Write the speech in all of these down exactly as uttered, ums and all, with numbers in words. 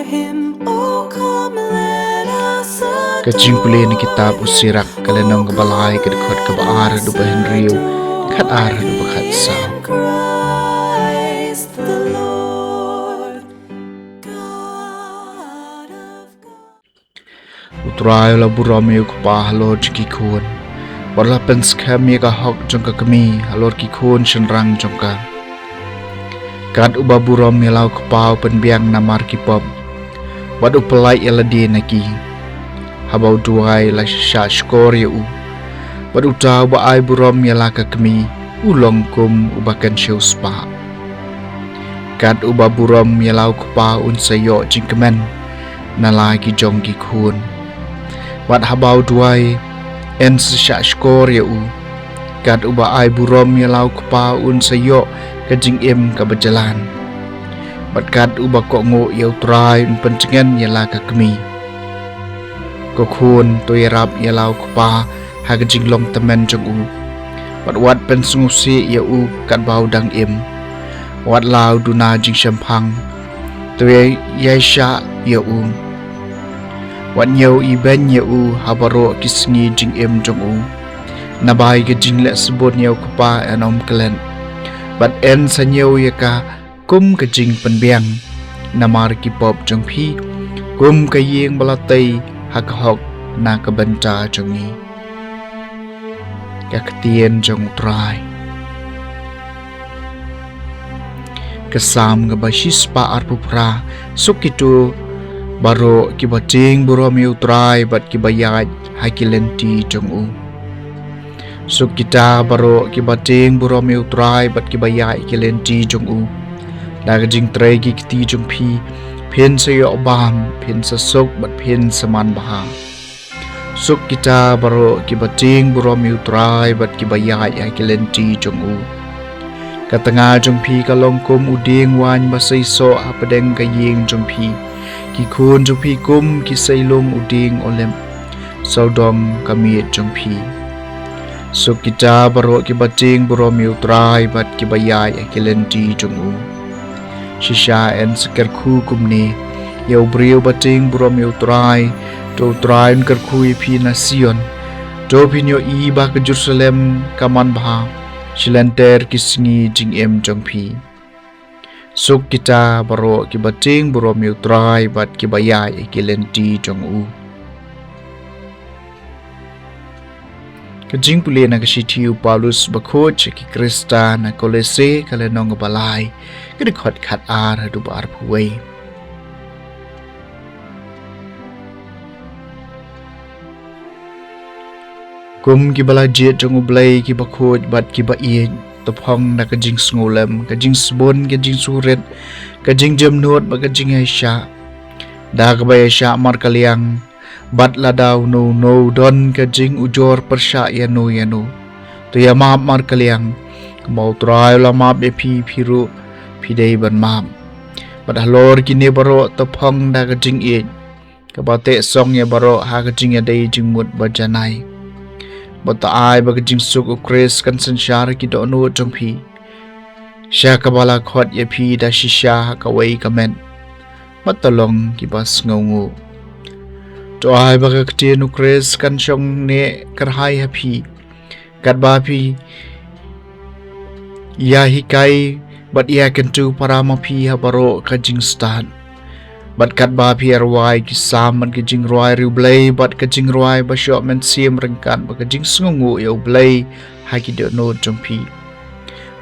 Ka jingpule na kitab u Sirak, ka lynnong kaba lai, ka dkhot kaba ar haduh ba hynriew, khat ar haduh ba khat saw. U Trai u la burom ïa u kpa halor jong ki khun, bad u la pynskhem ïa ka hok jong ka kmie halor ki khun shynrang jong ka. Kat uba burom ïa la u kpa u pynbiang namar ki pop, bad u pyllait ïa lade na ki. Haba u duwai la shah shkor ïa u, bad uta uba ai burom ïa la ka kmie u long kum uba kynshiew spah. Kat uba burom ïa la u kpa un sa ïoh jingkmen na la ki jong ki khun, bad haba u duwai yn sa shah shkor ïa u. Kat uba ai burom ïa la u kpa un sa ïoh ka jingim kaba jlan, bad kat uba kohnguh ïa u Trai un pyntngen ïa la ka kmie. Ko khun, to ïarap ïa la u kpa ha ka jinglong tymmen jong u, bad wat pynsngewsih ïa u katba u dang im. Wat la u duna jingshemphang, to ïai, ïaishah ïa u. Wat ñiew ibeiñ ïa u ha baroh ki sngi jingim jong u. Naba ïa ka jingleh sbun ïa u kpa yn ym klet, bad yn sa ñiew ïa ka kum ka jingpynbiang namar ki pop jong phi, kum ka ïing ba la tei ha ka hok na ka bynta jong ngi. Ka ktien jong u Trai. Ka Salm kaba shispah arphew phra. Suk kito baroh kiba tieng burom ïa u Trai bad kiba ïaid ha ki lynti jong u. Suk kita baroh kiba tieng burom ïa u Trai bad kiba ïaid ha ki lynti jong u. Da ka jingtrei ki kti jong phi, phin sa ïoh bam, phin sa suk bad phin sa man bha. Suk kita baroh kiba tieng burom ïa u Trai bad kiba ïaid ha ki lynti jong u. Ka tnga jong phi ka long kum u dieng waiñ ba seisoh hapdeng ka ïing jong phi. Ki khun jong phi kum ki seilung u dieng olib sawdong ka miet jong phi. Suk kita baroh kiba tieng burom ïa u Trai bad kiba ïaid ha ki lynti jong u. Shisha yn sa kyrkhu kumne ïa u briew ba tieng burom ïa u Trai. To u Trai un kyrkhu ïa phi na Sion. To phin ïohi ba ka Jerusalem ka man bha shi lynter ki sngi jingim jong phi. Suk kita baroh kiba tieng burom ïa u Trai bad kiba ïaid ha ki lynti jong u. Ka jingpule na ka shithi u Paulus bakhuid sha ki Khristan na Kolose, ka lynnong ba lai, ka dkhot khat ar haduh ba arphew wei. Kum kiba la jied jong U Blei kiba khuid bad kiba ïeit, to phong da ka jingsngewlem, ka jingsbun, ka jingsngewrit, ka jingjemnud bad ka jingïaishah. Da kaba ïaishah markylliang, bad lada uno uno u don ka jingujor pyrshah ïano ïano, to ïamap markylliang. Kumba U Trai u la map ïa phi, phi ruh phi dei ban map. Bad halor kine baroh to phong da ka jingïeit, kaba teh song ïa baroh ha ka jingïadei jingmut ba janai. Bad to ai ba ka jingsuk U Khrist kan synshar ki dohnud jong phi, sha kaba la khot ïa phi da shisha ha kawei ka met. Bad to long kiba sngewnguh. To ai ba ka ktien U Khrist kan shong neh kyrhai ha phi, katba phi ïahikai bad ïakyntu para ma phi ha baroh ka jingstad. Bad katba phi ïarwai ki salm bad ki jingrwai riewblei bad ka jingrwai ba shoh mynsiem ryngkat bad ka jingsngewnguh ïa U Blei ha ki dohnud jong phi.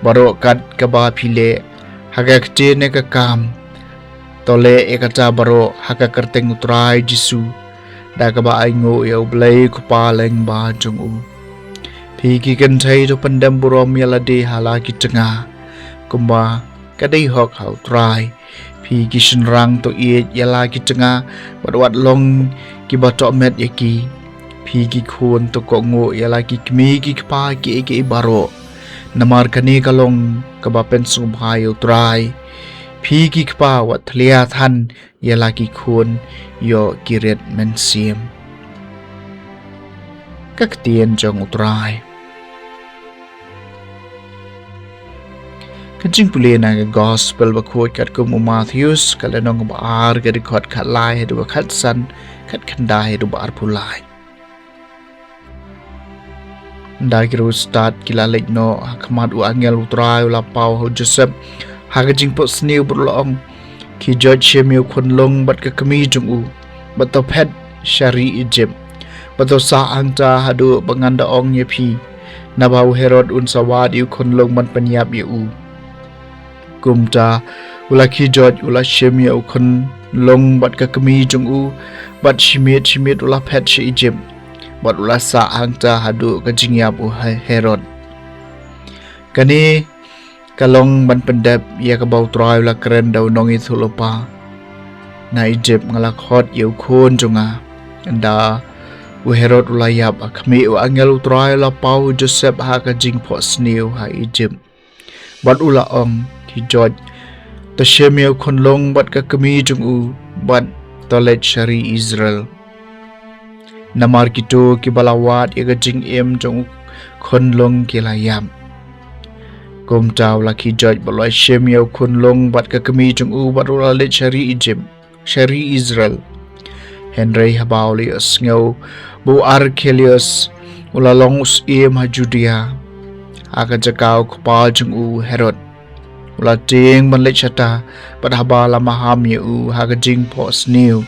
Baroh kat kaba phi leh ha ka ktien ne ka kam, to leh ïa kata baroh ha ka kyrteng U Trai Jisu, da kaba ainguh ïa U Blei U Kpa lyngba jong u. Phi ki kynthei to pyndem burom ïa lade ha la ki tnga, kumba ka dei hok ha U Trai. Phi ki shynrang to ïeit ïa la ki tnga, bad wat long kiba tohmet ïa ki. Phi ki khun to kohnguh ïa la ki kmie ki kpa kiei kiei baroh, namar kane ka long kaba pynsngewbha ïa U Trai. Phi ki kpa wat thlia than ïa la ki khun ïoh ki rit mynsiem. Ka ktien jong U Trai. Ka Jingpule na ka Gospel bakhuid katkum u Mathaios, ka lynnong ba ar, ka dkhot khatlai haduh ba khatsan, khatkhyndai haduh ba arphew lai. Ynda ki riewstad ki la leit noh, ha khmat u angel u Trai u la paw ha u Joseph ha ka jingphohsniew bad u la ong, khie joit, shim ïa u khunlung bad ka kmie jong u, bad to phet sha ri Ijipt, bad to sah hangta haduh ba ngan da ong ïa phi, naba u Herod un sa wad ïa u khunlung ban pynïap ïa u. Kumta u la khie joit, u la shim ïa u khunlung bad ka kmie jong u, bad shi miet shi miet u la phet sha Ijipt, bad u la sah hangta haduh ka jingïap u He-, Herod. Kane ka long ban pyndep ïa kaba u Trai u la kren da u nongïathuhlypa: Na Ijipt nga la khot ïa u khun jong nga. Ynda u Herod u la ïap, ha khmih u angel u Trai u la paw ha u Joseph ha ka jingphohsniew ha Ijipt, bad u la ong, khie joit, to shim ïa u khunlung bad ka kmie jong u, bad to leit sha ri Israel. Namar kito kiba la wad ïa ka jingim jong u khunlung ki la ïap. Kumta u la khie joit bad u la shim ïa u khunlung bad ka kmie jong u, bad u la leit sha ri Ijipt, sha ri Israel. Hynrei haba u la ïohsngew ba u Arkelaus u la long u syiem ha Judia, ha ka jaka u kpa jong u Herod, u la tieng ban leit shata, bad haba la maham ïa u ha ka jingphohsniew,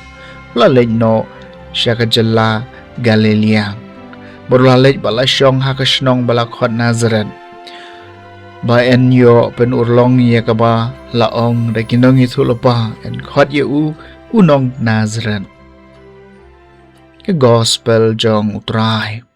u la leit noh sha ka jylla Galilaïa, bad u la leit bad la shong ha ka shnong ba la khot Nasaret, ba yn ïoh pynurlong ïa kaba la ong da ki nongïathuhlypa, yn khot ïa u, u nong Nasaret. Ka Gospel jong u Trai.